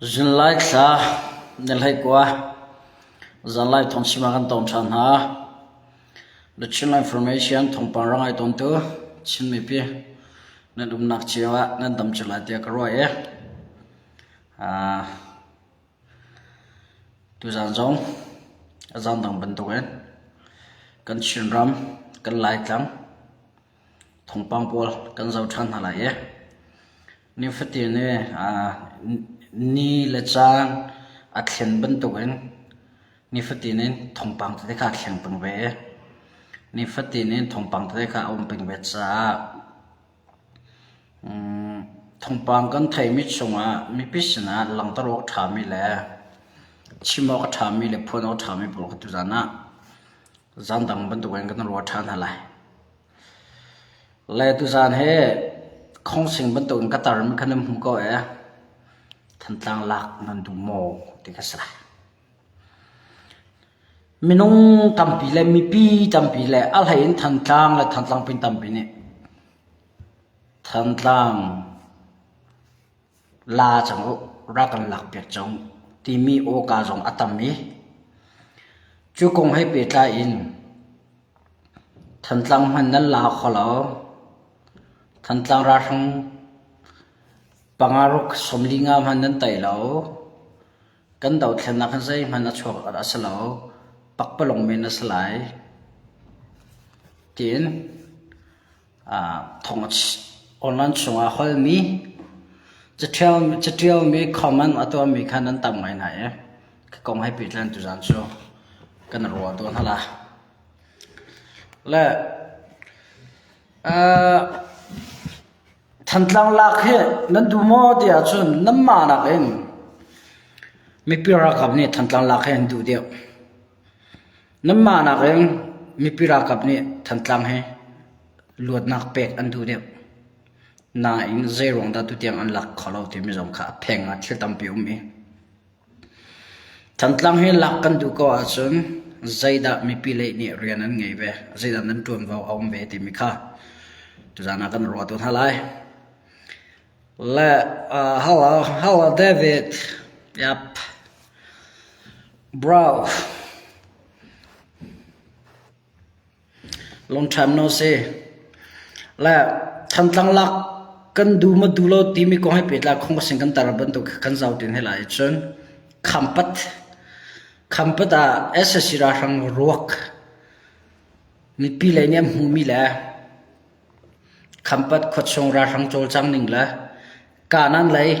Zunlai thla na hleikua zanlai thawngchim ah kan tong ṭhan hna. The Chinland Information thawngpang rak ngai tawntu Chin mipi nan umnak cio ah nan dam cio lai tiah ka ruah i tuzaan zong a zaan dang bantukin kan Chinram kan Laitlang thawngpang pawl kan zoh ṭhan hna lai i nifatin i ni le caan a thlen bantukin nifatin in thawngpang tete kha a thleng peng ve i nifatin in thawngpang tete kha a um peng ve caah thawngpang kan theihmi chungah mipi sinah langhter awk a ṭhami le chim awk a ṭhami le phuan awk a ṭhami pawl kha tuzaan ah zan dang bantukin kan ruah ṭhan hna lai. Le tuzaan hi khawngsing bantukin ka tarmi kha nan hmu ko ee. Thantlang lak nan duh maw ti kha si lai. Minung tampi le mipi tampi le a hlei in Thantlang le Thantlang pin tampi nih Thantlang la cang u, rak kan lakpiak cang timi awka zong a tam i cu kong he pehtlai in Thantlang hmanh nan la kho lo. Thantlang ralhrang panga ruk sawmli nga hmanh nan tei lo. Kan dothlennak hin zeihmanh a chuak a si lo. Pakpalawng men a si lai tiin thong online chungah holmi caṭialmi comment a tuahmi kha nan tam ngai hna i ka kong he pehtlai tuzaan cu kan ruah tawn hna la. Le Thantlang lak hi nan duh maw ti ahcun nanmah nakin mipi ralkap nih Thantlang lak hi an duh deuh. Nanmah nakin mipi ralkap nih Thantlang hi luatnak pek an duh deuh. Nain zeiruang dah tutiang an lak kho lo timi zong kha a pheng ah thil tampi um i Thantlang hi lak kan duh ko ahcun zeidah mipi lei nih rian an ngei ve, zeidah nan ṭuanvo a um ve timi kha tuzaan ah kan ruah tawn hna lai. Le uh, hello, hello David. Yep. Bro. Long time no see. Le Thantlang lak kan duh ma duh lo timi kong he pehtlai khong ka sin kan tar bantuk kan zau tin he lai cun Khampat Khampat ah SSC ralhrang ruak mipi lei nih an hmuhmi le Khampat khuachung ralhrang cawlcang ning le Kanan lei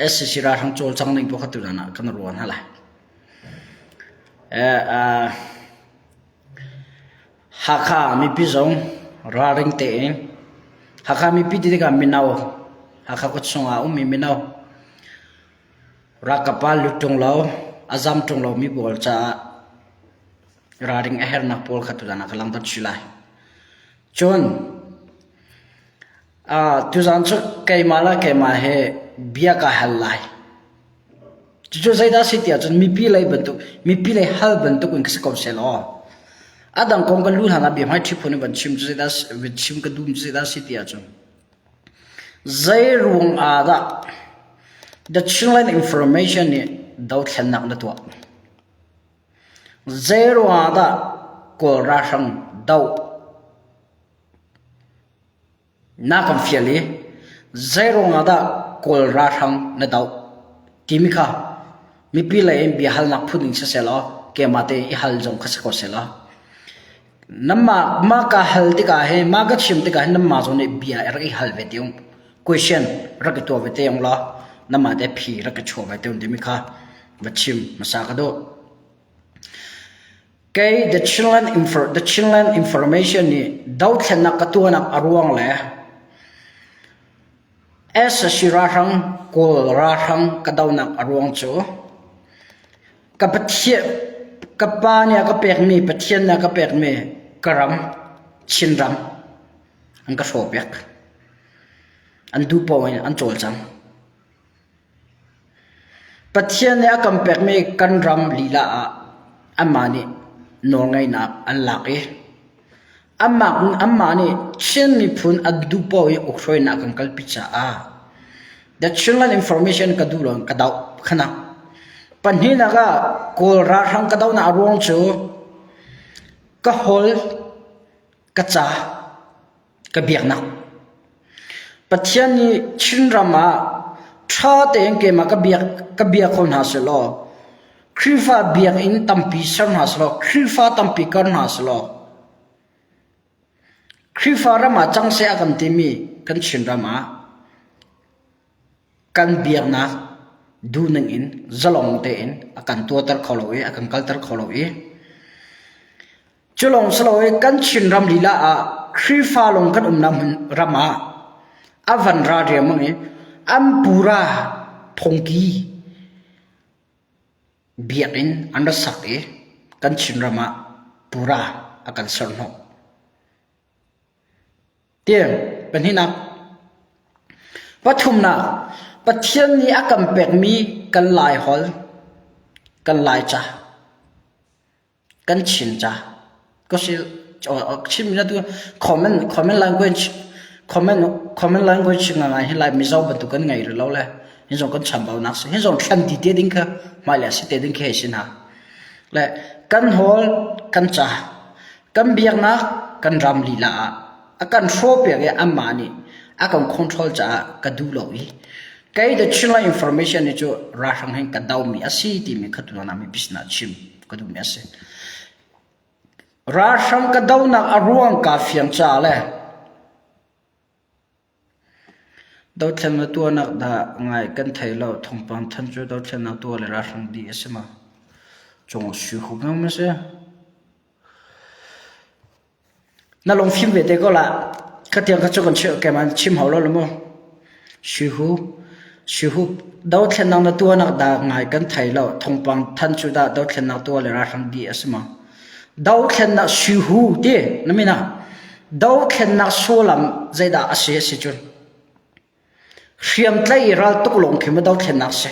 SSC ralhrang cawlcang ning pakhat tu ah kan ruah hna lai. Eh, uh, Hakha mipi zong ralring tein Hakha mipi ti tikah mino Hakha khuachung ah a ummi mino ralkap ah lut ṭung lo a zam ṭung lomi pawl caah ralring a herhnak pawl kha tuzaan ah ka langhter chih lai. Cun tuzaan cu keimah le keimah he bia ka hal lai. Cucu zeidah a si ti ahcun mipi lei bantuk mipi lei hal bantuk in ka si ko sehlaw a dang kong kan lu hlan ah bia hmaiṭhi phun in van chim cu zeidah van chim ka dum cu zeidah a si ti ahcun zei ruang ah dah the Chinland Information nih dothlennak na tuah? Zei ruang ah dah Kawl ralhrang doh Na kan fial i zeiruang ah dah Kawl ralhrang na doh timi kha mipi lei in biahalnak phun in siseh law keimah te i hal zong kha si ko seh law nanmah mah ka hal tikah hin mah ka chim tikah hin nanmah zong nih bia rak i hal ve te ung question rak i tuah ve te ung law nanmah te phi rak i chuah ve te ung timi kha va chim hmasa ka duh. Kei The Chinland, Infor The Chinland Information nih dothlennak ka tuahnak a ruang le SSC ralhrang Kawl ralhrang ka donak a ruang cu ka Pathian ka pa nih a ka pekmi Pathian nih a ka pekmi ka ram Chinram an ka hrawhpiak. An duh paoh in an cawlcang. Pathian nih a kan pekmi kan ram lila ah anmah nih nawlngeihnak an lak i anmah nih Chin miphun an duh paoh i ukhruainak an kalpi caah. The Chinland Information ka duh lo ka doh khana. Pahnihnak ah Kawl ralhrang ka dohnak a ruang cu ka hawl ka ca ka biaknak. Pathian nih Chinram ah ṭha tein keimah ka biak ka bia kho hna sehlaw Khrihfa biakinn tampi ser hna sehlaw Khrihfa tampi kar hna sehlaw Khrihfa ram ah cang seh a kan timi kan Chinram ah kan biaknak duhning in zalong tein a kan tuahter kho lo i a kan kalter kho lo i cu lawng si lo i kan Chinram lila ah Khrihfa lawng kan umnak hmun ram ah a van ra riangmang i an pura phungki Biakinn an ra sak i kan Chinram ah pura a kan serhnawh. Tiang pahnihnak. Pathumnak, Pathian nih a kan pekmi kan Laiholh, kan Laica, Kan Chin ca. Ka si chim na tu common common language common common language nga ngai hi lai Mizo bantuk kan ngei rih lo le hi zong kan chambaunak si hi zong thlan ti te ding kha hmai le si te ding khi si hna le kan hawl kan ca kan biaknak kan ram lila ah a kan hrawpiak i anmah nih a kan control caah ka duh lo i kei the Chinland information ni cu ralhrang hin ka domi a si timi kha tu na mi business chim ka duhmi a si. Ralhrang ka donak a ruang ka fiang ca le dothlennak tuahnak dah ngai kan thei lo thawngpang than cu dothlennak tuah le ralhrang dih a si ma cung sui hu ma si. Na lungfim ve te ko la. Khatiang kha cu kan chim keimah chim hau lo lo mu. Sihu sihu dothlennak na tuahnak dah ngai kan thei lo. Thawngpang than cu dah dothlennak tuah le ralhrang dih a si ma? Dothlennak sihu ti na min ah dothlennak sullam zeidah a si a si cun hriamtlai i raltuk lawng khi ma dothlennak si.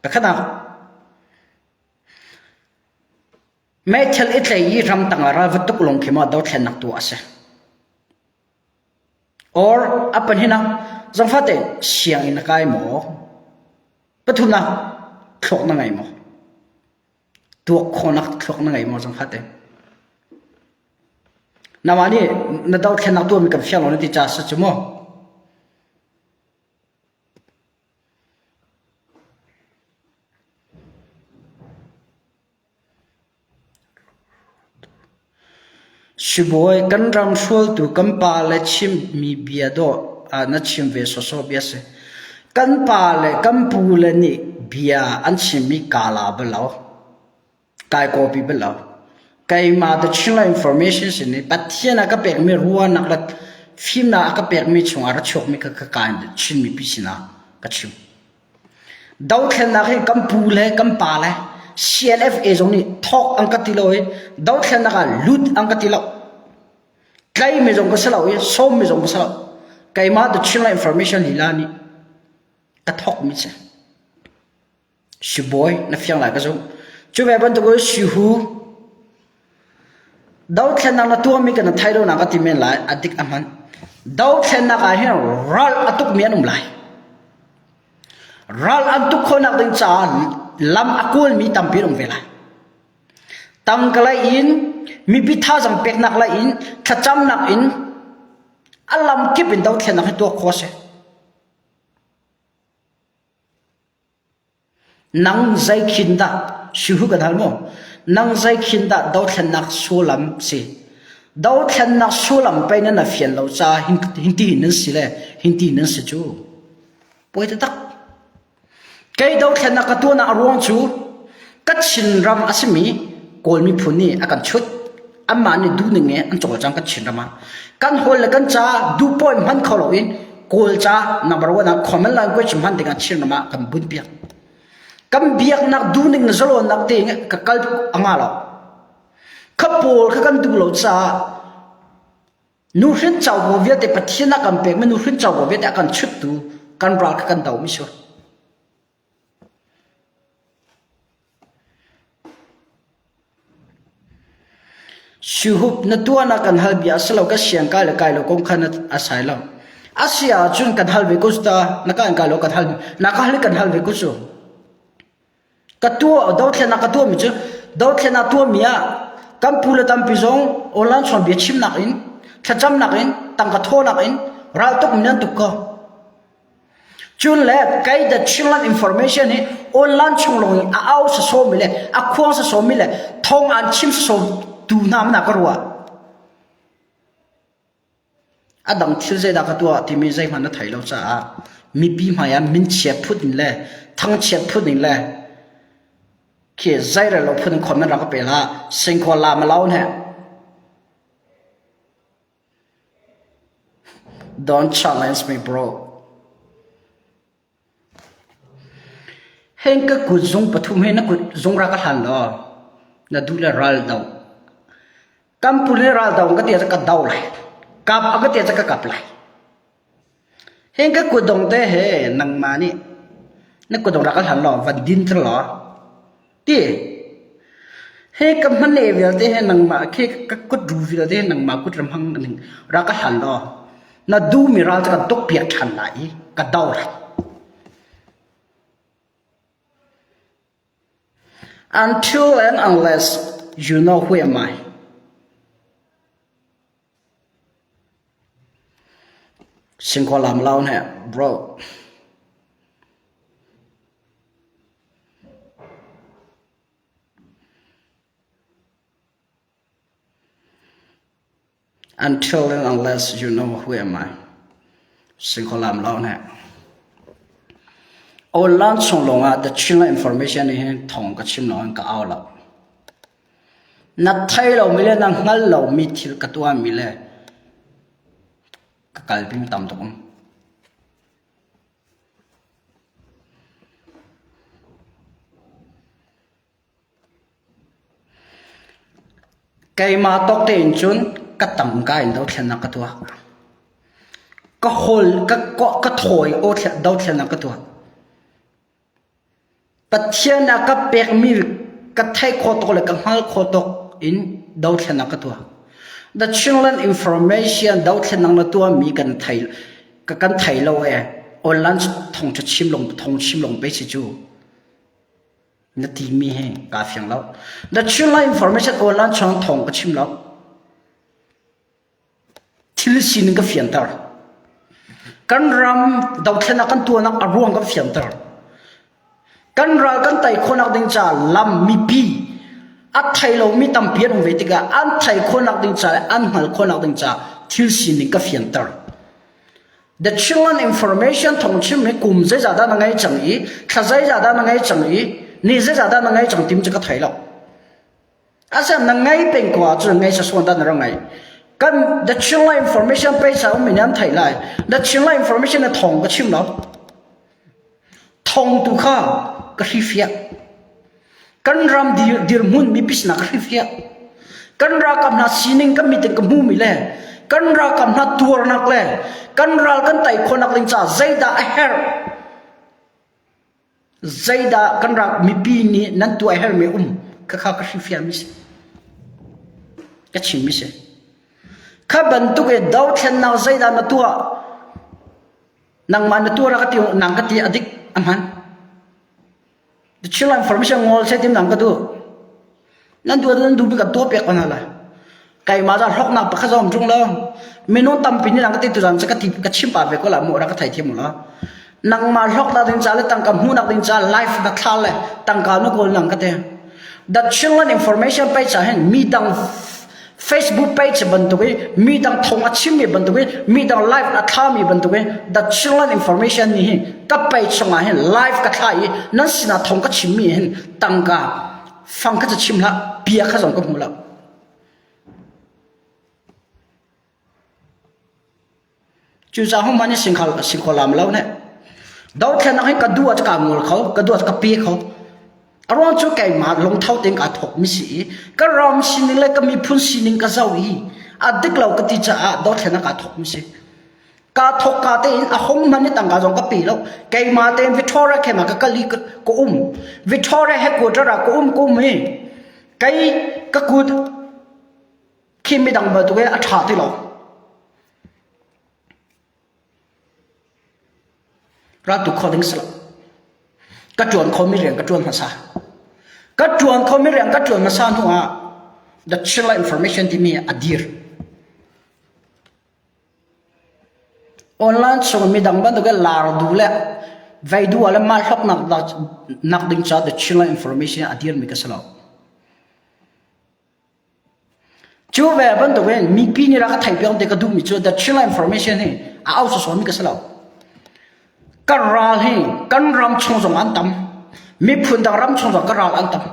Pakhatnak Meithal i tlei i ramtang ah ral va tuk lawng khi maw dothlennak tuah a si. Or a pahnihnak zangfah sianginn na kai maw? Pathumnak thluak na ngei maw? Tuak khawhnak thluak na ngei maw zangfah te? Namah nih na dothlennak tuahmi kan fiang lo na ti ca si cu maw? Sibawi kan ram hrualtu kan pale chimmi bia dawh ah na chim ve sawsawh bia si. Kan pale kan pule nih bia an chimmi kaa la bal lo. Kai copy bal lo. Keimah the Chinland information sin i Pathian a ka pekmi ruahnak le fimnak a ka pekmi chungah ra chuakmi kha ka kaan Chin mipi sinah ka chim. Dothlennak hi kan pu le kan pa le CNFA zong nih thawk an ka ti lo i dothlennak ah lut an ka ti lo. Tlaimi zong ka si lo i sawmmi zong ka si lo. Keimah The Chinland Information lila nih ka thawkmi si. Sibawi na fiang lai ka zumh. Cu ve bantuk in sihu dothlennak na tuahmi kan na thai lo nak ka ti men lai a dik a hman. Dothlennak ah hin ral a tukmi an um lai. Ral an tuk khawhnak ding caah lam a kawlmi tampi an um ve lai. Tangka lei in mipi thazaang peknak lei in thlacamnak in a lam kip in dothlennak hi tuah khawh a si. Nang zei khin dah sihu kan hal maw? Nang zei khin dah dothlennak sullam si? Dothlennak sullam pei nan na fian lo ca hinti hin nan si le hinti nan si cu. Poi taktak. Kei dothlennak ka tuahnak a ruang cu ka Chinram a simi Kawl miphun nih a kan chut. Anmah nih duhning in an cawlcang kan Chinram ah. Kan hawl le kan ca duhpawi hman kho loin Kawl ca number one ah common language hman dingah Chinram ah kan bunh piak. Kan biaknak duhning le zalawnnak te ka kal a nga lo. Kha pawl kha kan duh lo caah nuhrin covo vialte Pathian a kan pekmi nuhrin covo vialte a kan chuttu kan ral kha kan do mi si. Sihup na tuahnak kan hal bia a si lo, ka siang kai le kai lo kong kha na a sai lo. A si ahcun kan hal ve ko ta na ka in kai lo kan hal na ka hal kan hal ve ko cu. Ka tuah dothlennak ka tuahmi cu dothlennak tuahmi ah kan pu le tampi zong online chawn bia chimnak in thlacamnak in tangka thawhnak in raltuk min an tuk ko. Cun le kei the Chinland information hi online chung lawng in a au sasawmi le a khuang sasawmi le thong an chim sasawm tu hna mana ka ruah. A dang thil zeidah ka tuah timi zeihmanh na thei lo caah mipi hmai ah minchiat phut in le thangchiat phut in le khi zeirel lo phun in comment rak ka pe hlah. Singkhaw la ma lo ne. Don't challenge me bro. Heng ka kut zung pathum hi na kut zung ra ka hlan law na duh le ral do. Kan pu le ral do ka ti ka do lai. Kap a ka ti ka kap lai. Heng ka kut dong te he nangmah nih na kut dong ra ka hlan law van din ter law Ti he ka hmane vialte he nangmah khi ka kut ru vialte he nangmah kut ram hang ning ra ka hlan law na duhmi ral cu kan tukpiak ṭhan lai i ka do lai. Until and unless you know who am I. Singkhaw lam lau ne bro. Until and unless you know who am I. Singkhaw lam lau ne. Online chung lawngah the Chinland information hi thong ka chim lawng ka au lo. Na thei lomi le na hngal lomi thil ka tuahmi le ka kalpi mi tam tuk um. Keimah tawk tein cun ka tangka in dothlennak ka tuah. Ka hawl ka ka thawi aw dothlennak ka tuah. Pathian a ka pekmi ka theih khawh tuk le ka hngalh khawh tuk in dothlennak ka tuah. The Chinland Information dothlennak na tuahmi kan thei ka kan thei lo e. Online thong ṭha chim long thong chim long pe si cu. Na timi hi kaa fiang lo. The Chinland Information online chung thong ka chim lo. Thil sining ka fianter. Kan ram dothlennak kan tuahnak a ruang kan fianter. Kan ral kan tei khawhnak ding ca lam mipi a thei lomi tampi an um ve tikah an thei khawhnak ding ca le an hngal khawhnak ding ca thil sining ka fianter. The Chinland Information thawngchim hi kum zeizah dah na ngei cang i thla zeizah dah na ngei cang i ni zeizah dah na ngei cang tim cu ka thei lo. Asan na ngei peng ko ahcun ngei sasuan dah na rak ngai. Kan the Chinla information page ah um in an theih lai. The Chinla information na thong ka chim lo. Thong tu kha ka hrifiah. Kan ram dir dirhmun mipi sinah ka hrifiah. Kan ralkap hna sining kan mit in ka hmumi le kan ralkap hna tuarnak le kan ral kan tai khawhnak ding caah zeidah a herh Zeidah kan rak mipi nih nan tuah hermi um khakha ka hrilhfiahmi si. Ka chimmi si. Kha bantuk i dothlennak zeidah na tuah nangmah na tuah ka ti nang ka ti a dik a hman. The Chinland Information ngol se tim nang ka duh. Nan duh nan duh bik kan tuah piak ko hna lai. Keimah za hloknak pakhat zong ṭung lo. Minung tampi nih nang ka ti tuzan cu ka ti ka chim pa ve ko la mu ra ka thei thiam la. Nangmah hloknak ding ca le tangka hmuhnak ding ca life na thla le tangka na kawl nang ka te. The Chinland Information page ah hin mi dang Facebook page bantuk i mi dang thong a chimmi bantuk i mi dang live a thlami bantuk i The Chinland Information nih hin ka page chungah hin live ka thla i nan sinah thong ka chimmi hin tangka Fang kha cu chim hlah, bia kha zong ka hmu lo. Cucaah hohmanh nih singkhaw lam lo ne. Dothlennak hi ka duh ah ka ngol kho, ka duh ah ka pe kho. A ruang cu keimah lungtho tein kaa thawk mi si i ka ram sining le ka miphun sining ka zoh i a dik lo ka ti caah dothlennak kaa thawk mi si. Kaa thawkka tein a hong hmanh i tangka zong ka pe lo. Keimah tein Victoria khem ah ka kal i ka um. Victoria headquarter ah ka um ka um i kei ka kut khi midang bantuk in a ṭha ti lo. Raltuk kho ding si lo. Ka ṭuan khomi rian ka ṭuan hmasa. Ka ṭuan khomi rian ka ṭuan hmasa hnu ah the Chilla Information timi a dir. Online chung midang bantuk in lar duh le vei duh ah le mah hlawknak nak ding caah the Chilla Information a dirmi ka si lo. Cu ve bantukin mipi nih rak ka theih piak te ka duhmi cu the Chilla Information hi a au sawsawmi ka si lo. Kan ral hi kan ram chung zong an tam. Miphun dang ram chung zong ka ral an tam.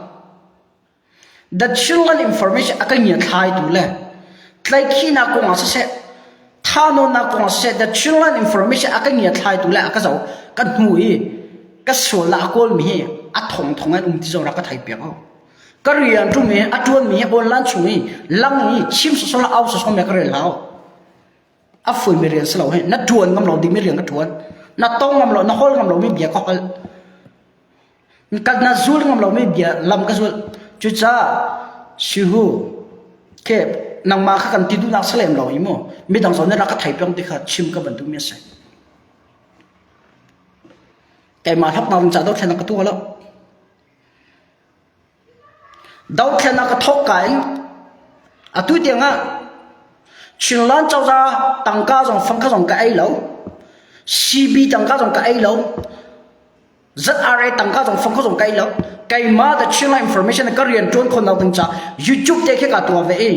The Chinland Information a ka ngiathlaitu le tlaihkhihnak kong ah siseh, thahnawnnak kong ah siseh, The Chinland Information a ka ngiathlaitu le a ka zoh ka hnu i ka sualnak a kawlmi hi a thongthong in um ti zong rak ka theihpiak o. Ka rian ṭum i a ṭuanmi hi online chung i lang i chim sawsawh le au sawsawh me ka rel hau. A fuimi rian si lo hi na ṭuan ngam lo dingmi rian ka ṭuan. Na tong ngam lo, na hol ngam lomi bia ka holh. Ka na zul ngam lomi bia lam ka zul. Cucaah sihu ke nangmah kha kan ti duhnak si lem lo i mu midang zong nih rak ka thei peng ti kha chim ka van duhmi a si. Keimah hlawknak ding caah dothlennak ka tuah lo. Dothlennak ka thawk ka in atu tiang ah Chinland cozah tangka zong fangkha zong ka ei lo. CB tangka zong ka ei lo. ZRA tangka zong fangkha zong ka ei lo. Keimah the Chinland information ka rian ṭuan khawhnak ding ca YouTube te khi ka tuah ve i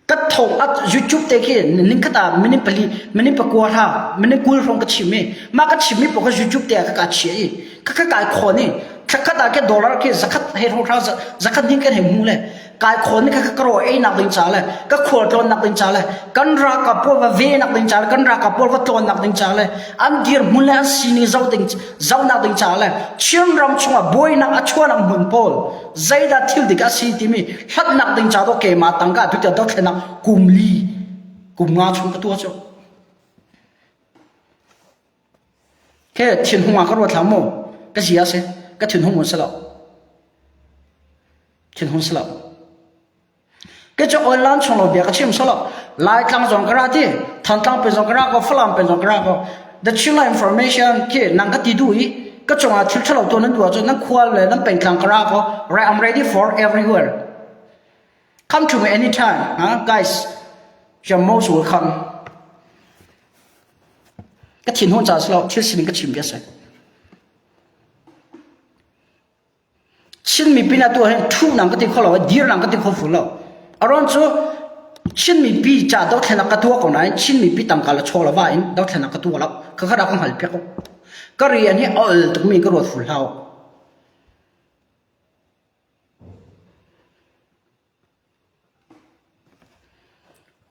ka thong at YouTube te khi ning khat ah minute pali minute pakua hra minute 20 hrawng ka chim i mah ka chim mi paoh kha YouTube te ah ka ka chia i ka ka kai khawn i thlakhat ah ke dollar khi zakhat he hrawng hra zakhat hning kan hei hmu le kai khawn i ka ka ro ei nak ding ca le ka khual tlawn nak ding ca le kan ralkap pawl va ve nak ding ca le kan ralkap pawl va tlawn nak ding ca le an dirhmun le an sining zoh ding zoh nak ding ca le Chin ram chungah buainak a chuahnak hmun pawl zeidah thil dik a si timi hlatnak ding ca do keimah tangka tu tiang dothlenak kum li kum nga chung ka tuah cu ke thinhung ah ka ruat hlah mu ka zia si ka thinhung si lo thinhung si lo Ke cu online chung lo bia ka chim solo. Laitlang zong ka ra ti, Thantlang pen zong ka ra ko, Falam pen zong ka ra ko. The Chinla information khi nang ka ti du i ka cungah thil thalo tu nan duah cun nan khua le nan pengtlang ka ra ko. Right, I'm ready for everywhere. Come to me anytime, huh? guys. You're most welcome. Ka thin hun cha slo thil sining ka chim bia se. Chin mipi na tuah hin ṭhu nang ka ti kho lo, dir nang ka ti kho ful lo. Aron cu Chin mipi ca dothlenak ka tuah ko nain Chin mipi tangka le chaw le va in dothlenak ka tuah lo. Ka kha ka hngal piak ko. Ka rian hi a ol tukmi ka ruat ful hlah.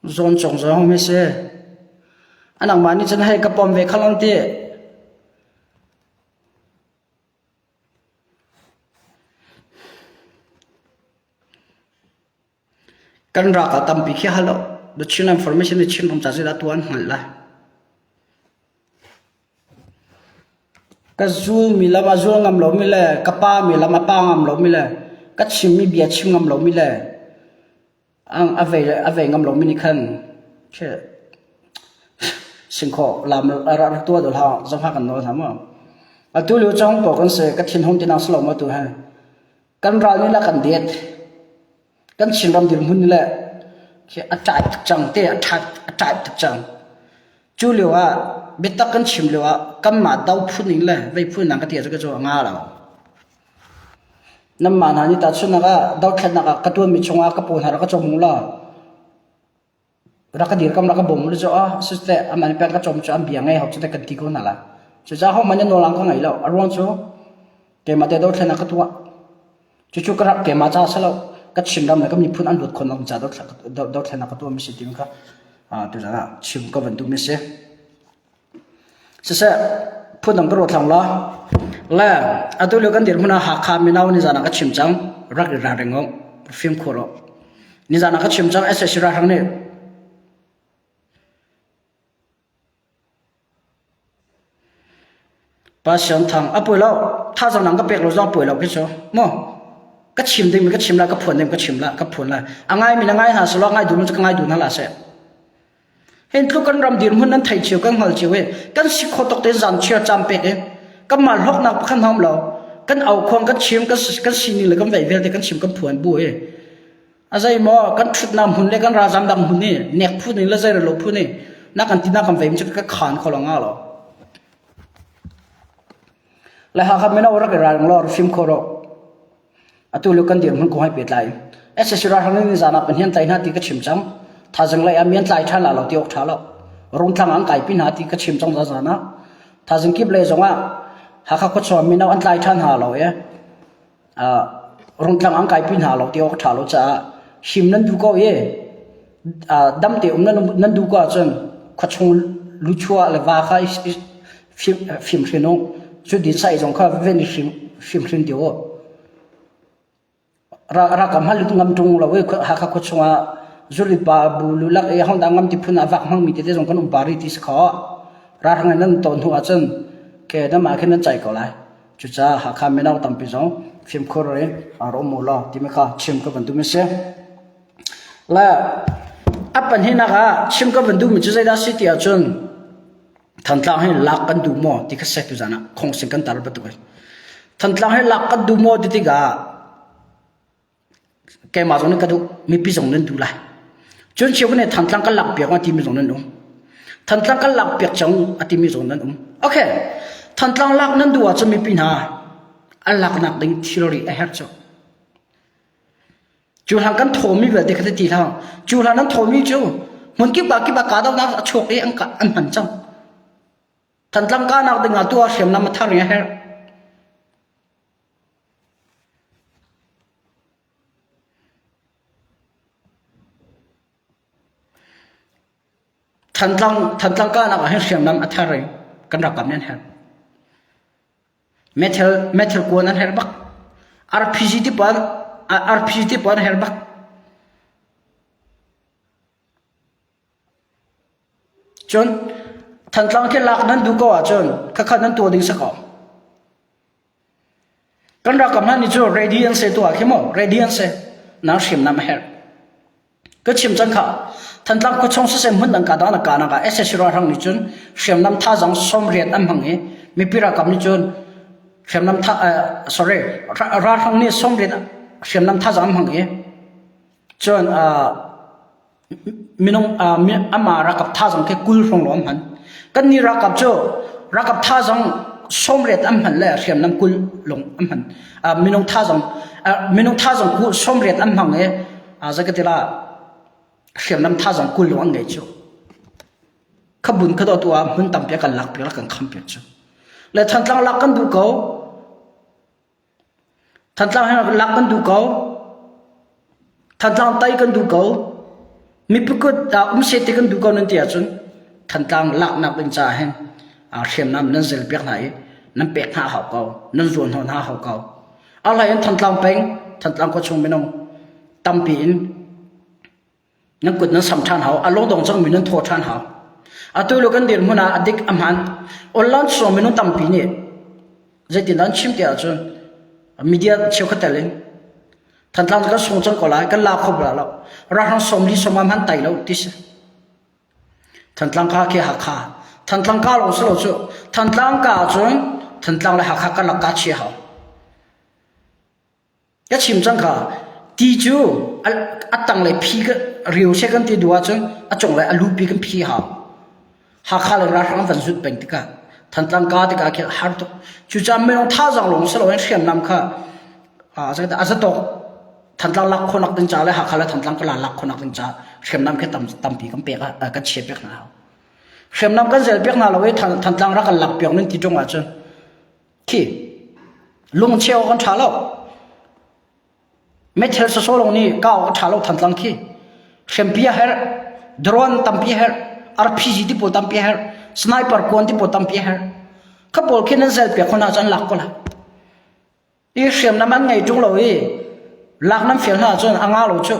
Zawn cawng zong mi si. Anangmah nih cun hei ka pom ve khalang ti. Kan rak ah tampi khi hal lo. The Chin information nih Chinram ca zeidah tuah an hngalh lai. Ka zulmi lam a zul ngam lomi le ka pa mi lam a pa ngam lomi le ka chimmi bia chim ngam lomi le a vei a vei ngam lomi nih khan khi singkhaw lam rak tuah dul hau zong ha kan nawl hna maw. Atu lio cang ko kan si ka thinhung ti nang si lo maw tu he. Kan ral nih la kan det. Kan Chinram dirhmun le khi a ṭai tuk cang te a ṭha a ṭai tuk cang. Cu lio ah biatak kan chim lio ah kanmah do phun ning le vei phun nang ka ti cu ka cu a nga lo. Nanmah hna nih tahchunhnak ah dothlatnak ah ka ṭuanmi chungah ka paw hna rak ka cawm u law rak ka dirkamh rak ka bawm u law cu ah siseh amah nih pek ka cawm cu an bia ngei hau cu teh kan ti ko hna lai. Cucaah hohmanh nih nawl an ka ngei lo. A ruang cu keimah te dothlatnak ka tuah. Cucu ka rak keimah caah si lo. Ka Chinram le ka miphun an luat khawh nak caah dothlatnak ka tuahmi si timi kha tuzan ah chim ka van duhmi a si. Siseh, phundang ka ruat hlang law. Le atu lio kan dirhmun ah Hakha mino nizan ah ka chim cang. Rak i ralring u. Fimkhur u. Nizan ah ka chim cang SAC ralhrang nih Passion thang a poi lo. Thazang nang ka pek lo zong poi lo khi cu. Mu. Ka chim ding mi ka chim lai, ka phuan ding ka chim lai, ka phuan lai. A ngai mi na ngai hna selaw ngai duh mi cu ka ngai duh hna la seh. Hen tluk kan ram dirhmun nan thei cio kan hngal cio i kan si kho tok te zan chiar cam pek i kan mah hlawknak pakhat hna um lo kan aukhuang kan chim kan kan sining le kan vei vialte kan chim kan phuan bu i a zei maw kan ṭhutnak hmun le kan ralzam dang hmun i nek phu ning le zei lo phu ning na kan ti na kan vei mi cu ka khan kho lo nga lo le Hakha mino rak i ralring law rak fim kho rawh Atu lio kan dirhmun kong he pehtlai in SAC ralhrang nih nizan ah Pathian tlai hna ti ka chim cang. Thazing lei ah mi an tlai ṭhan la lo ti awk ṭha lo. Rungtlang an kaipi hna ti ka chim cang zazan ah. Thazing kip lei zong ah Hakha khuachung mino an tlai ṭhan hna lo i rungtlang an kaipi hna lo ti awk ṭha lo caah him nan duh ko i dam te um nan duh ko ahcun khuachung luchua le va kha fimhrin u. Cu din sai zong kha ven i fimhrin deuh u. Rakam hal ngam ṭung lo i Hakha khua chungah zurit pa bu lulak i hongdang ngam ti phun ah vak hmangmi tete zong kan um pari ti si kho. Ralhrang in nan ton hnu ahcun ke namah khin nan cai ko lai. Cucaah Hakha mino tampi zong fimkhur in rak um u law timi kha chim ka van duhmi si. Le a pahnihnak ah chim ka van duhmi cu zeidah si ti ahcun Thantlang hi lak kan duh maw ti kha sek tuzan ah khongsin kan tar bantuk a si. Thantlang hi lak kan duh maw ti tikah keimah zong nih ka duh, mipi zong nan duh lai. Cun cheu nih Thantlang kan lak piak a timi zong nan um. Thantlang kan lak piak cang a timi zong nan um. Okay, Thantlang lak nan duh ahcun mipi hna a laknak ding thilri a herh cu. Cu hlan kan thawmi vialte kha ti hlah. Cu hlan an thawmi cu hmun kip ah kip ah kahdohnak a chuak i an an hman cang. Thantlang kahnak ding ah tu ah hriamnam a thar i a herh. Thantlang Thantlang kahnak ah hin hriamnam a thar i kan ralkap nih an herh. Meithal meithal kuan an herh bak. RPG ti pawl RPG ti pawl an herh bak. Cun Thantlang khi lak nan duh ko ahcun khakha nan tuah ding si ko. Kan ralkap hna nih cu ready an si tuah khi mu ready an si. Nang hriamnam a herh. Ka chim cang kha. Thantlang khuachung siseh hmun dang ka dang na ka nak ah SAC ralhrang nih cun hriamnam thazang 80 an hmang i mipi ralkap nih cun hriamnam tha uh, sorry ralhrang nih 80 hriamnam thazang an hmang i cun uh, minung uh, ama ralkap thazang khi 20 hrawng lawng an hman. Kan nih ralkap cu ralkap thazang 80 an hman le hriamnam 20 lawng an hman. Uh, minung thazang uh, minung thazang 80 an hmang i Zakatila hriamnam thazang 20 lawng an ngei cu. Khabun kha tu ah hmun tampi kan lak piak kan kham piak cu. Le Thantlang lak kan duh ko. Thantlang he lak kan duh ko. Thantlang tai kan duh ko. Mipi kut um se ti kan duh ko nan ti ahcun Thantlang laknak ding caah hin hriamnam nan zel piak hna i nan pek hna hau ko. Nan zuan hna hau ko. A in Thantlang peng, Thantlang khuachung minung tampi in nan kut nan sam ṭhan hau a lungdong cangmi nan thaw ṭhan hau atu lo kan dirhmun ah a dik a hmaan online chung minung tampi nih zeitin an chim ti ahcun media cheukhat tel in Thantlang kan sung cang ko lai kan la kho bala lo ralhrang 40 sawm hman tai lo ti si Thantlang ka khi Hakha Thantlang ka lawng si lo cu Thantlang ka cun Thantlang le Hakha karlak ka chia hau Ka chim cang kha ti cu a tanglei phi riu seh kan ti duh ahcun a cunglei a lupi kan phi hau. Hakha le ralhrang an van zut peng tikah Thantlang ka tikah khin a har tuk. Cucaah minung thazaang lawng si loin hriamnam kha a zatawk Thantlang lak khawhnak ding ca le Hakha le Thantlang ka lak khawhnak ding ca hriamnam khi tampi kan pek kan chia piak hna hau. Hriamnam kan zel piak hna lo i Thantlang rak kan lak piak nan ti ṭung ahcun Khi lungcheu awk an ṭha lo. Meithal sawsawh lawng nih kah awk a ṭha lo Thantlang khi. Hrempi a herh, drone tampi a herh, RPG ti pawl tampi a herh, sniper kuan ti pawl tampi a herh. Kha pawl khi nan zel piak khon ahcun an lak ko lai. I hriamnam an ngei ṭung lo i lak nan fial hna ahcun a nga lo cu.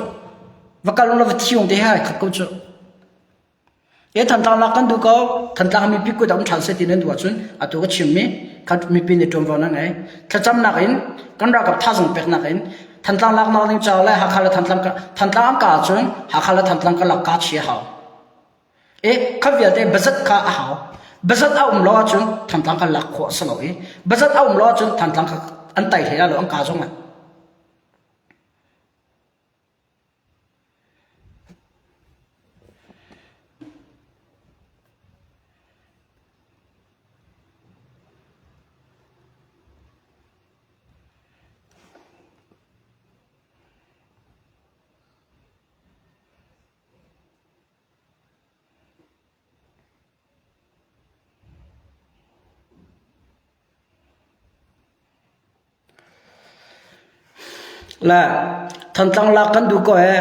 Va kal lo va thiung te he khat ko cu. E Thantlang lak kan duh ko. Thantlang mipi kut ah um ṭhan seh ti nan duh ahcun atu ka chimmi kha mipi nih ṭuanvo nan ngei. Thlacamnak in kan ralkap thazang peknak in Thantlang laknak ding caah le Hakha le Thantlang Thantlang an kah ahcun Hakha le Thantlang karlak kaa chia hau. E kha vialte budget kha a hau. Budget a um lo ahcun Thantlang kha lak khawh a si lo i budget a um lo ahcun Thantlang kha an tai hlei lo an ka zong ah. Le Thantlang lak kan duh ko ee.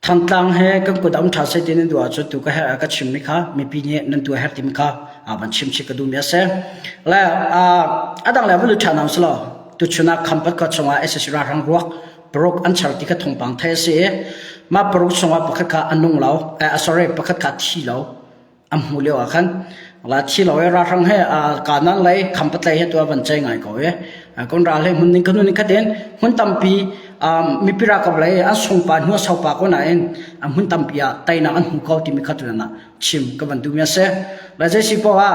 Thantlang he kan kut a um ṭha seh ti nan duh ahcun tu ka herh ka chimmi kha mipi nih nan tuah herh timi kha van chim chih ka duhmi a si. Le a dang le van lut ṭhan hna usih law tuchun ah Khampat khua chungah sac ralhrang ruak paruk an char ti kha thawngpang theih a si i mah paruk chungah pakhat kha a nung lo, eh, sorry, pakhat kha a thi lo. An hmuh lio ah khan la thi lo i ralhrang he kanan lei khampatlei he tu van cei ngai ko i kon ral he hmun ning kan ning khatin hmun tampi mipi ralkap lei an sungpa hnu saupa ko nain hmun tampi ah teinak an hmu ko timi kha tu na chim ka van duhmi a si la zei si poah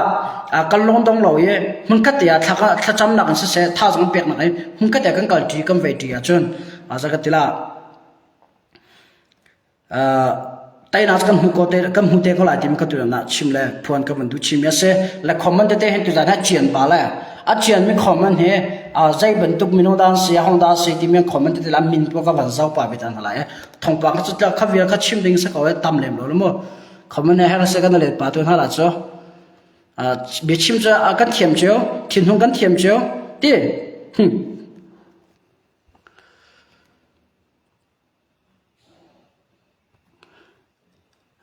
ah kan lung dong lo i hmun khat te ah thlacamnak in siseh thazaang peknak in hmun khat te kan kal ṭi kan vei ṭi ahcun zaka tila Teinak cu kan hmu ko te kan hmu te ko lai timi ka tu na chim le phuan ka van duh chim a si le comment tete hin tuzan ha cian pa le a cian mi comment hi zei bantuk minung dan si hong da si timi comment tete la min po ka van zau pa ve tan hala e thongpang ka chu kha vial kha chim ding sa ko e tam lem lo mu comment he her se kan le pa tu hna la chu biachim cu kan thiam cio thinhung kan thiam cio ti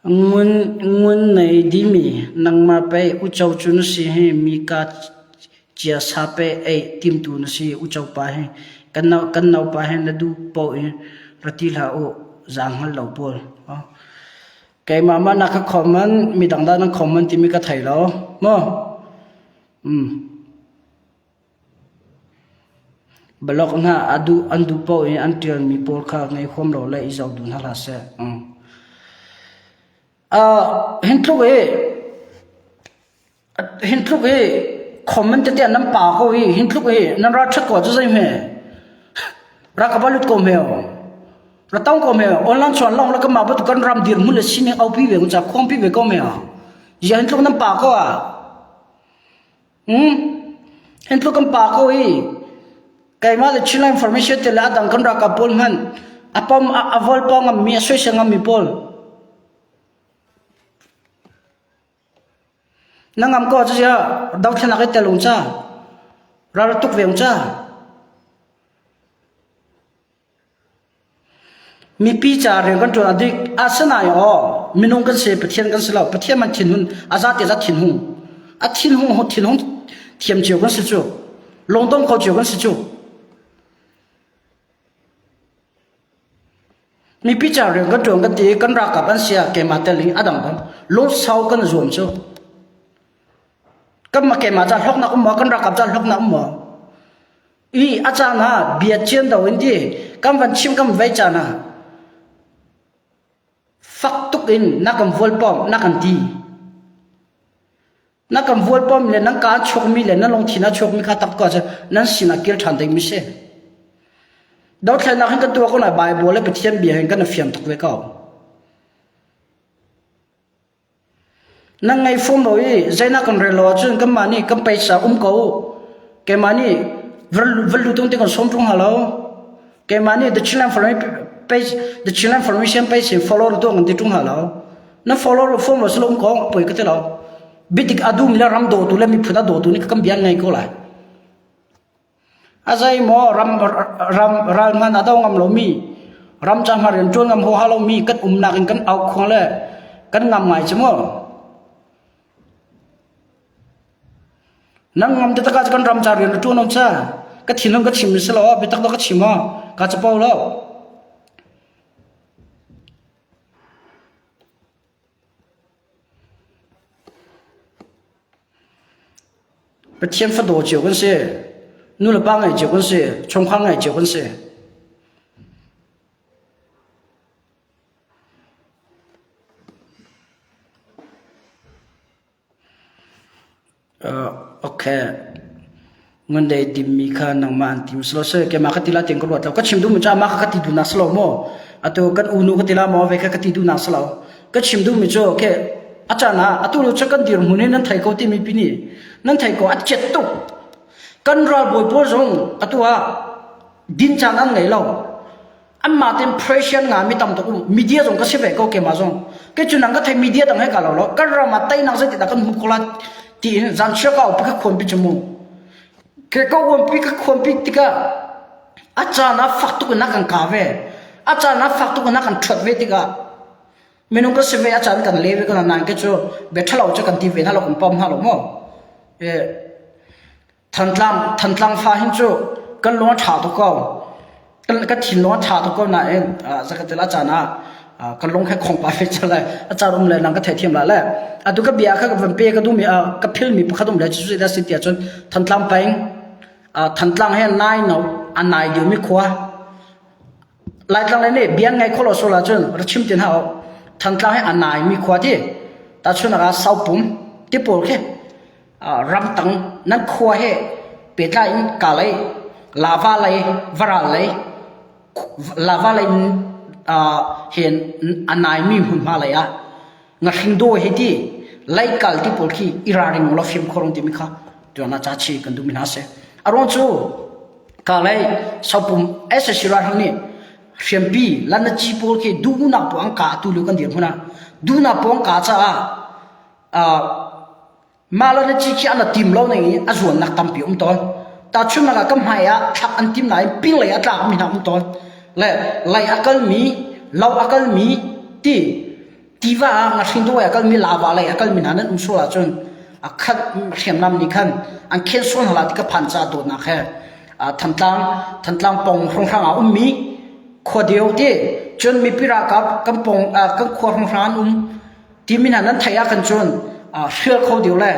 Ngun nei dimi nangmah pei uco cu na si hi mi kaa cia sa pei ei timtu na si uco pa hi kan naupa hi na duh paoh in ra ti hlah u zaang hngal lo pawl. Keimah mah na ka comment midang dah nan comment timi ka thei lo maw? Um. Blog hna an duh paoh in an ṭialmi pawl kha ngei huam lo le i zoh duh hna hlah seh. Hin tluk i hin tluk i comment tete nan pa ko i hin tluk i nan ral ṭhat ko cu zei hme ra ka va lut ko hme ra tong ko hme online chuan long la ka mah batu kan ram dir hmun le sining aupi ve ca khuangpi ve ko hme ya hin tluk nan pa ko ah Hin tluk kan pa ko i keimah le Chinland Information te le a dang kan ralkap pawl hmanh a pom a vol pawng ngammi a soisel ngammi pawl na ngam ko cu sia dothlenak i tel ung ca ral tuk ve ung ca Mipi ca rian kan ṭuan a dik. Asinain aw, minung kan si, Pathian kan si lo. Pathian man thinhun, a zate zat thinhung. A thinhung, thinhung thiam cio kan si cu. Lungdong kho cio kan si cu. Mipi ca rian kan ṭuan kan ti, kan ralkap an sia, keimah tel in a dang dang. Lungsau kan zuam cu. Kan keimah ca hlawknak um maw, kan ralkap ca hlawknak um maw? I a caan ah bia cian do in ti kan van chim kan vei caan ah fak tuk in na kan vualpawm na kan ti na kan vualpawm le nan ka chuakmi le na lungthin a chuakmi kha tak ko cu nan sinah kir ṭhan ding mi si dothlennak hin kan tuah ko lai Bible le Pathian bia hin kan fiang tuk ve ko Nan ngei fom lo i zeinak kan rel lo ahcun kanmah nih kan paisa um ko u. Keimah nih va lut tung ti kan sawm ṭung hna lo. Keimah nih the Chinland page the Chinland Formation page in follow tuah kan ti ṭung hna lo. Na follow fom lo silo um ko poi ka ti lo. Bidik a dum le ram dawtu le miphun a dawtu nih kan bia ngei ko lai. A zei maw ram ram ral hman a do ngam lomi ram ca hma rian ṭuan ngam huaha lomi kan umnak in kan aukhuang le kan ngam ngai cu mu. Nan ngam te taka kan ram ca rian ṭuan om ca ka thinlung ka chim si lo biatak do ka chim o ka capo lo. Pathian fadaw cio kan si. Nu le pa ngai cio kan si. Chungkhar ngai cio kan si. Okay. Ngun dei dimmi kha nangmah an tim silo se keimah ka ti la tiang ka ruat lo. Ka chim duhmi cu amah kha ka ti duhnak si lo maw? Atu kan unu ka ti la maw ve kha ka ti duhnak si lo. Ka chim duhmi cu okay a caan ah atu lu cu kan dirhmun hi nan thei ko timi pi nih nan thei ko a cet tuk. Kan ralbawi pawl zong atu ah din caan an ngei lo. Anmah tein pressure nga mi tam tuk um. Media zong ka si ve ko keimah zong. Ke cu nang ka thei media dang he ka lo lo. Kan ram ah teinak zeitin dah kan hmuh ko la tiin zan chia ka pi ka khuan pi cu mu. Ke ka uan pi ka khuan pi tikah a caan ah fak tuk in a kan ka ve. A caan ah fak tuk in a kan ṭhuat ve tikah minung ka si ve a caan kan le ve ko nain ke cu bia ṭhalo cu kan ti ve hna lo kan pom hna lo maw. Eh Thantlang Thantlang fa hin cu kan lung a ṭha tuk ko. Kan ka thinlung a ṭha tuk ko nain zakatil a caan ah ka lung he khong pa fe cang lai. A caan um le nang ka theithiam la le. Atu ka bia kha ka van pe ka duhmi ka philmi pakhat um le cu cu si tiah cun Thantlang peng Thantlang he nai no a nai deuhmi khua Laitlang le nih bia ngai kho lo sual ahcun ra chim ti hna u. Thantlang he a naimi khua ti. Tahchunhnak ah Saupum ti pawl khi ramtang nan khua he pehtlai in ka lei lava lei varal lei lava lei he a naimi hmunhma lei ah ngahring dawi hi ti leikal ti pawl khi i ralring law fimkhur timi kha tuan ah ca chi kan duhmi hna si. A ruang cu ka lei sopum SSC ralhrang nih hriampi lanaci pawl khi duhnak pawl an kah tu lio kan dir hmun ah duhnak pawl an kah caah Mah le na ci khi an tim lo ning in a zuannak tampi um tawn. Tahchunhnak ah ka hmai ah thlak an tim nain pinglei a tlakmi hna um tawn. Le lei a kalmi, lo a kalmi ti tiva ah ngahring duai a kalmi, lava lei a kalmi hna nan um sual ahcun a khat hriamnam nih khan an khen sual hna la ti ka phan caah dawtnak he Thantlang Thantlang pong hrawnghrang ah ummi khua deu ti cun mipi ralkap kan pong kan khua hrawnghrang an um timi hna nan theih ah khan cun hrial kho deuh le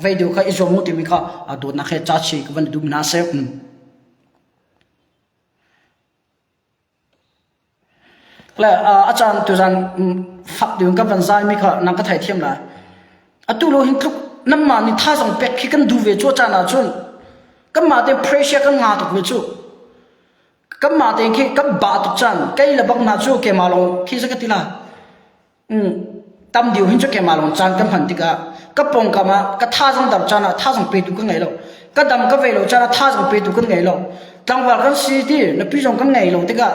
vei deuh kha i zuam u timi kha dawtnak he ca chi ka van duh hna seh. Le a caan tuzan fak deuh in kan van zai mi kha nang ka theithiam lai. Atu lo hin tluk nanmah nih thazang pek khi kan duh ve cu caan ah cun kanmah te pressure kan nga tuk ve cu. Kanmah te khi kan ba tuk caan kei le bak hna cu keimah lawng khi sa ka ti la. Tam deuh hin cu keimah lawng caan ka hman tikah ka pawngkam ah ka thazang dam caan ah thazang petu ka ngei lo. Ka dam ka vei lo caan ah thazang petu kan ngei lo. Tlangval kan si ti nupi zong kan ngei lo tikah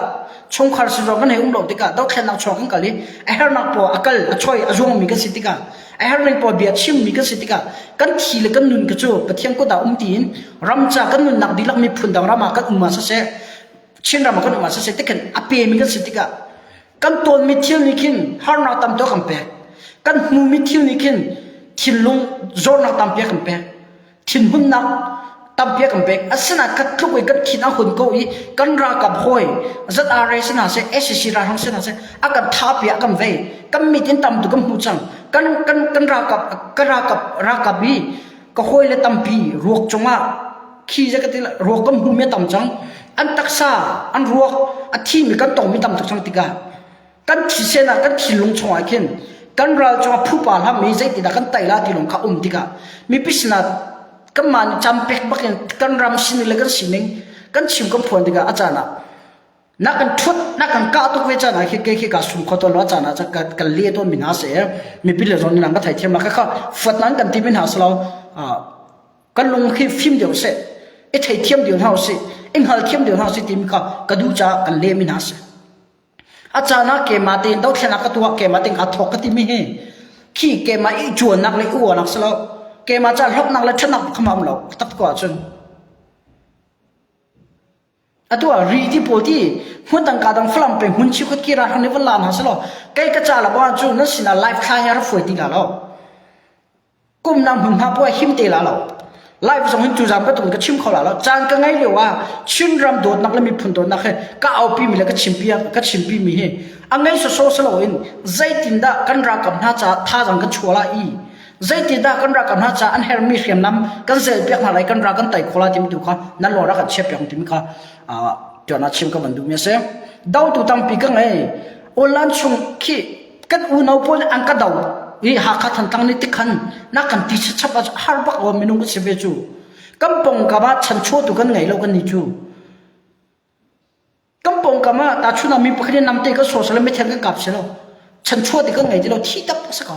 chungkhar si zong kan hei um lo tikah dothlennak chuak kan kal i a hernak pawl a kal a choi a zuangmi kan si tikah a herning pawl bia chimmi kan si tikah kan thi le kan nun ka cu Pathian kut ah um tiin ramca kan nunnak dihlak miphun dang ram ah kan um ah siseh Chin ram ah kan um ah siseh tikhin a pemi kan si tikah Kan tawnmi thil nih khin harnak tam tuk a kan pek. Kan hmumi thil nih khin thinlung zornak tampi a kan pek. Thinhunnak tampi a kan pek. Asinain ka tluk i kan thin a hun ko i kan ralkap hawi ZRA si hna seh, SAC ralhrang si hna seh, a kan thapi a kan vei. Kan mit in tam tuk kan hmu cang. Kan kan kan ralkap ka ralkap ralkap i ka hawile tampi ruak cungah khi ze ka ti ruak kan hmumi a tam cang an taksa an ruak a thimi kan tongmi tam tuk cang tikah kan thisen ah kan thinlung chungah khin kan ral cungah phupa hlam i zeitindah kan tai la ti lawng kha um tikah mipi sinah kanmah nih cam pek bakin kan ram sining le kan sining kan chim kan phuan tikah a caan ah Na kan ṭhut, na kan kah tuk ve caan ah khi ke khi ka sum kho tawn lo caan ah ka kan le tawn mi hna si mipi le zong nih ka theithiam la kha kha fuat nan kan ti mi hna si lo kan lung khi fim deuh seh i theithiam deuh hna usih i hngalthiam deuh hna usih timi kha ka duh caah kan le mi hna si a caan ah keimah tein dothlennak ka tuah keimah tein kaa thawk ka timi hi khi keimah i cuannak le i uarnak si lo keimah ca hlawknak le ṭhatnak kha ma um lo tak ko ahcun Atu ah ri ti pawl ti hmun dang ka dang Falam peng hmun chiukhat ki ralhrang nih van la hna selaw kei ka ca la bang cu nan sinah live thla hi a rak fuai ti la lo. Kum nang hmun hma puai him te la lo. Live zong hin tuzaan bantuk in ka chim kho la lo. Caan ka ngei lio ah Chin ram dawtnak le miphun dawtnak he ka aupi mi le ka chimpi ka chimpi mi hi a ngei soso selo in zeitindah kan ralkap hna caah thazaang kan chuah la i Zeitindah kan ralkap hna caah an herhmi hriamnam kan zelpiak hna lai kan ral kan tei kho lai timi tu kha nan lawng rak kan chiahpiak timi kha tuan ah chim ka van duhmi a si. Dotu tampi ka ngei. Online chung khi kan unau pawl nih an ka do. I Hakha Thantlang nih tikhan na kan ti chap ah har bak aw minung kan si ve cu. Kan pongkam ah chanchuahtu kan ngei lo kan ni cu. Kan pongkam ah tahchun ah mi pakhat in namte kan sawsal mithel kan kap si lo. Chanchuah ti kan ngei ti lo thi tak si ko.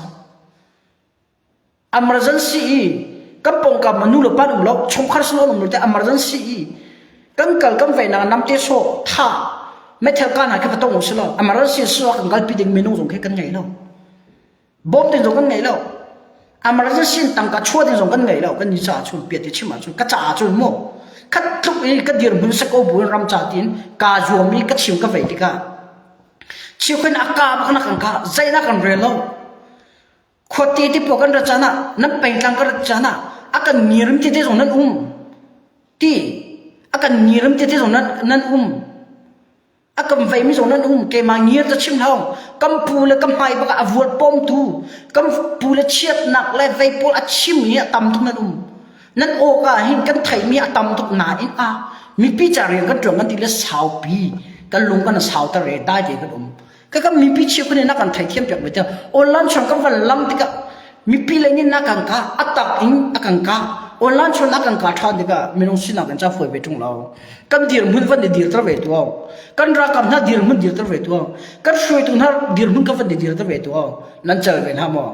Emergency i kan pongkam ah nu le pa um lo chungkhar sin um lo te emergency i kan kal kan vei nak namte sawh tha methel ka hna khi va tong usih law emergency so kan kalpi ding minung zong khi kan ngei lo. Bawm ding zong kan ngei lo. Emergency in tangka chuah ding zong kan ngei lo. Kan ni caah cun piat i chim ahcun ka caah cun mu khat tluk i ka dirhmun sako bu in ram ca tiin kaa zuam i ka chim ka vei tikah chiukhin a ka bak na kan ka zeidah kan rel lo. Khuate te pawl kan rat caan ah nan pengtlang kan rat caan ah a kan ngirim tete zong nan um. Ti a kan ngirim tete zong nan nan um. A kan veimi zong nan um. Keimah ngir ta chim hau. Kan pu le ka hmai bak ah a vual pawmtu kan pu le chiatnak le vei pawl a chim i a tam tuk nan um. Nan awka hin kan theihmi a tam tuk nain a mipi ca rian kan ṭuan kan ti le saupi kan lung kan sauter e dai te kan um. Ka kan mipi cheukhat nih na kan theithiam piak ve tiah online chung kan van lam tikah mipi lei nih na kan ka a tak in a kan ka online chung a kan ka ṭhan tikah minung sinak in ca fawi ve ṭung lo kan dirhmun van i dirter ve tu kan ralkap hna dirhmun dirter ve tu kan hruaitu hna dirhmun ka van i dirter ve tu nan cal ve hna maw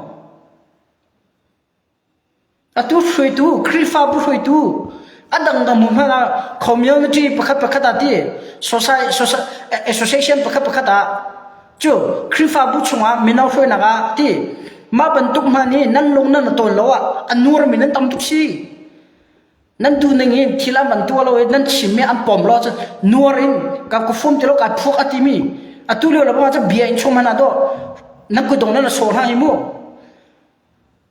Atu hruaitu, Khrihfabu hruaitu, a dangdang hmun ah community pakhat pakhat ah ti association pakhat pakhat ah cu Khrihfabu chungah mino hruainak ah ti mah bantuk hna nih nan lung nan tawn lo ah a nurmi nan tam tuk si. Nan duh ning in thil an van tuah lo i nan chimmi an pom lo ahcun nuar in ka ka fum ti lo kai phuak a timi atu lio lo bang ah bia in chung hmanh ah dawh nan kutdong nan sawh hna hi mu.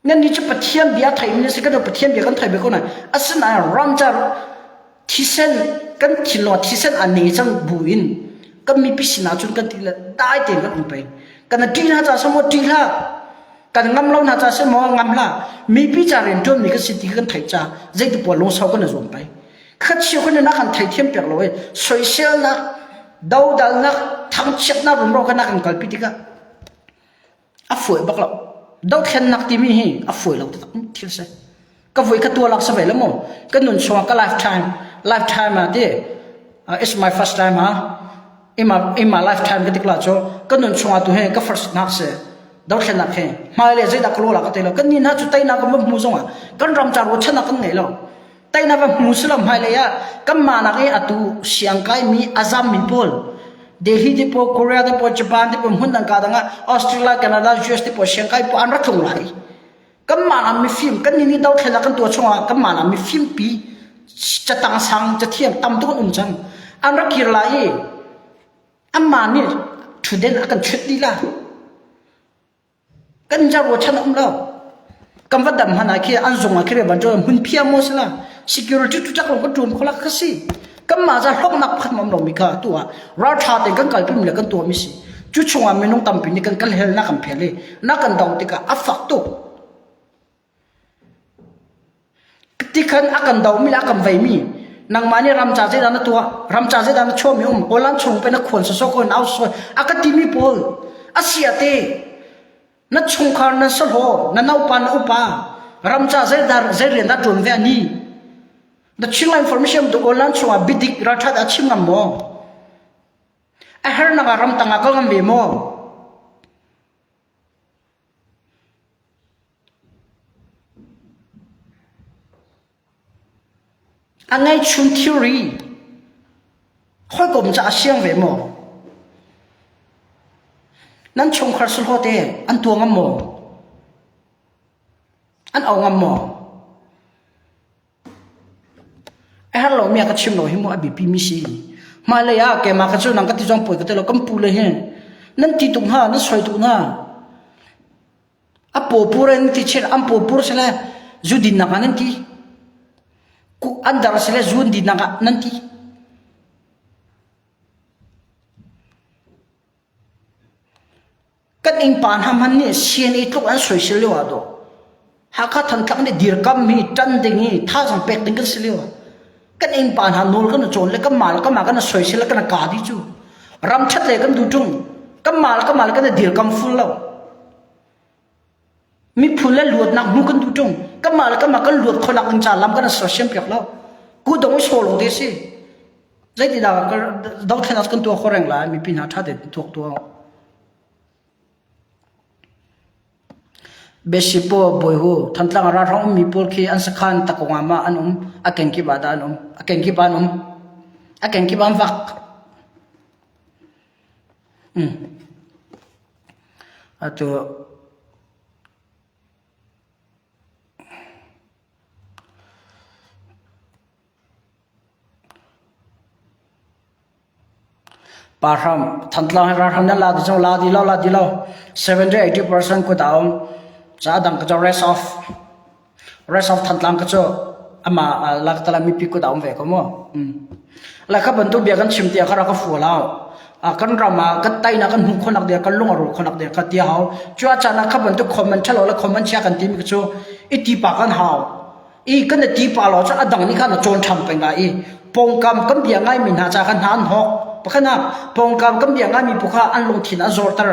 Nannih cu Pathian bia theimi nan si kan Pathian bia kan thei ve ko nain asinain ramcar thisen kan thinlung ah thisen a ne cang bu in kan mipi sinah cun kan ti le dai tein kan um peng. Kan ṭih hna ca seh maw ṭih hlah. Kan ngam lo hna ca seh maw ngam hlah. Mipi ca rian ṭuanmi kan si ti kan theih ca zeiti puan lungsau kan i zuam peng. Khachiu kan na kan theithiam piak lo i soiselnak, dodalnak, thangchiatnak rumro kha na kan kalpi tikah A fawi bak lo. Dothlennak timi hi a fawi lo taktak thil si. Ka voi ka tua lak sa ve lo mu. Ka nun chungah ka lifetime lifetime ah ti uh, it's my first time ah in my, in my lifetime ka tik la cu ka nun chungah tu hi ka first nak si dothlennak hi hmai le zeidah ka lo la ka te lo kan ni hna cu teinak kan va hmu zongah kan ram ca ruahchannak kan ngei lo Teinak va hmu si lo hmailei ah kanmah nak i atu siangkaimi a zammi pawl Delhi te pawl, Korea te pawl, Japan te pawl, hmun dang ka dang ah Australia, Canada, US te pawl siangkai pawl an ra tlung lai. Kanmah nak mifim kan nih nih dothlennak kan tuah chungah kanmah nak mifim pi catang sang cathiam tam tuk an um cang. An ra kir lai i anmah nih thuden a kan chut dih la. Kan jar ruachan a um lo. Kan va dam hmanh ah khi an zung ah khi van ṭuan hmun phia maw si la security tu tak lo kan ṭuan kho la ka si. Kanmah za hlawknak pakhat ma um lomi kha tu ah ralṭha tein kan kalpi mi le kan tuahmi si. Cu chungah minung tampi nih kan kal hel na kan phel i na kan do tikah a fak tuk. Tikhan a kan domi le a kan veimi nangmah nih ramca zeidah na tuah ramca zeidah na chuahmi um Poland chung pe na khuan sawsawh ko na au sawsawh a ka timi pawl a sia te na chungkhar nan sahlaw na naupa na upa ramca zeidah zei rian dah ṭuan ve ani na Chinland information tu Poland chungah bidik ralṭhat a chim ngam maw a hernak ah ramtang ah kal ngam ve maw A ngeihchun thilri hawikom ca a siang ve maw? Nan chungkhar sulhaw te an tua ngam maw? An au ngam maw? A herh lomi ah ka chim lo hi mu a biapi mi si. Hmailei ah keimah ka cu nang ka ti zong puai ka ti lo kan pu le hi nan ti tuk hna nan soi tuk hna. A paw pur in ti chin an paw pur sile zu dinnak ah nan ti. An dar sile zu dinnak ah nan ti. Kan innpa hna hmanh nih CNA tluk an soisel lio ah dawh. Hakha Thantlang nih dirkam hi ṭan ding i thazaang pek ding kan si lio ah kan innpa hna nawl kan i cawn le kanmah le kanmah kan i soisel le kan i kaa dih cu. Ram ṭhat le kan duh ṭung. Kanmah le kanmah le kan i dirkam ful lo. Miphun le luatnak hmu kan duh ṭung. Kanmah le kanmah kan luat khonak ding ca lam kan sersiam piak lo. Kudong i sawlung te si. Zeitindah dothlennak kan tuah kho reng lai mipi hna ṭha tein tuak tuah. Besipo bawihu Thantlang ralhrang ummi pawl khi an sakhan takong ah ma an um a kenkip ah dah an um a kenkip ah an um a kenkip ah an vak. Mm. Atu Pa hram Thantlang hi ralhrang nan la ti cang la ti lo la ti lo 70 80% kut a um ca dang ka cu rest off rest of Thantlang ka cu ama lak tala mipi kut a um ve ko mu la kha bantuk bia kan chim tia kha ra ka fu lo kan ram ah kan taina kan hmu khonak dia kan lung a ru khonak dia ka tia hau chu a chan ah kha bantuk comment thalo la comment chia kan ti mi cu i ti pa kan hau I kan i ti pah lo cu a dang nih khan a cawn ṭhan peng lai i pawngkam kan bia ngaimi hna ca khan hna an hawk. Pakhatnak, pawngkam kan bia ngaimi paoh kha an lungthin a zorter.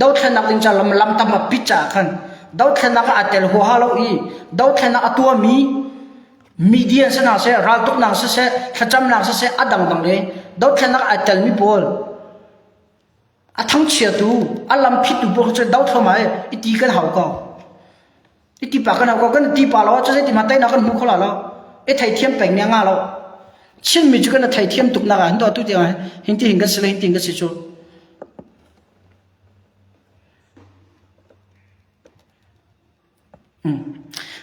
Dothlennak ding ca lam lam tam a pit caah khan dothlennak ah aa tel huaha lo i dothlennak a tuahmi media si hna seh, raltuknak siseh, thlacamnak siseh, a dangdang le dothlennak ah aa telmi pawl a thangchiatu, a lam phittu pawl cu do thluahmah i i ti kan hau ko. I ti pa kan hau ko. Kan ti pa lo ahcun zeiti hmanh teinak kan hmu kho la lo. I theithiam peng nih a ngah lo. Chinmi cu kan i theithiam tuk nak ah hin tu tiang hin ti hin kan si le hin ti hin kan si cu.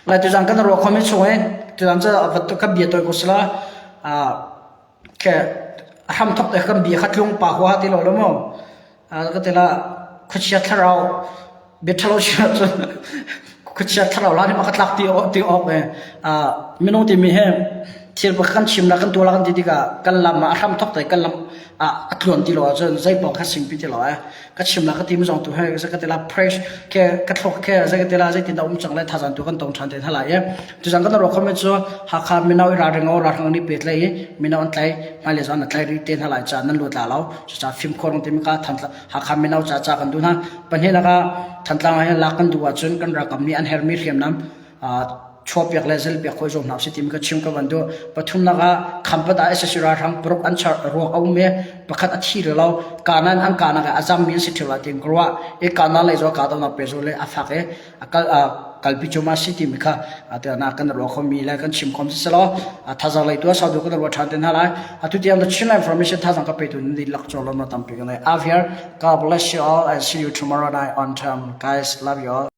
Lai tuzaan kan ruah khomi chung i tuzaan cu vat kan bia tawi ko sila ke hram thok te kan bia kha tlung pa hua ti lo lo mu ka ti la khuachia thlarau bia ṭhalo chim ahcun khuachia thlarau la nih ma ka tlak ti ti awk e minung timi hi thil pakhat kan chim la kan tuah la kan ti tikah kan lam ah a hram thok te kan lam ah a tluan ti lo ahcun zei paoh kha singpi ti lo eh ka chim la ka tim zong tu he ka ti la fresh ke ka thlok ke zai ka ti la zeitin dah um cang le thazang tu kan tong than te hala ye tu zang kan ro comment chu hakha mino i ralring o ralhrang ni pet lai mino an tlai hmai le zan tlai ri te hala cha nan lu tla lo chu cha phim khorong te mi ka than hakha mino cha cha kan du na panhe laka thantlang he lak kan du ahcun kan rakam ni an hermi hriamnam chuahpiak le zelpiak khawh zuam hna usih timi ka chim ka van duh. Pathumnak ah Khampat ah SSC ralhrang paruk an char ruak a um i pakhat a thi rih lo. Kanan an kahnak ah a zammi an si ṭheo lai tiin ka ruah. I kanan lei zong kahdohnak pehzulh le a fak i a kal kalpi cu ma si timi kha atu kan ruah khomi le kan chim khom si selaw thazaang lei tu a sau deuh kan ruah ṭhan te hna lai. Atu tiang the Chinland Information thazaang ka petu nan dihlak cu lawmhnak tampi ka ngei. Av here. God bless you all and see you tomorrow night on time. Guys, love you all.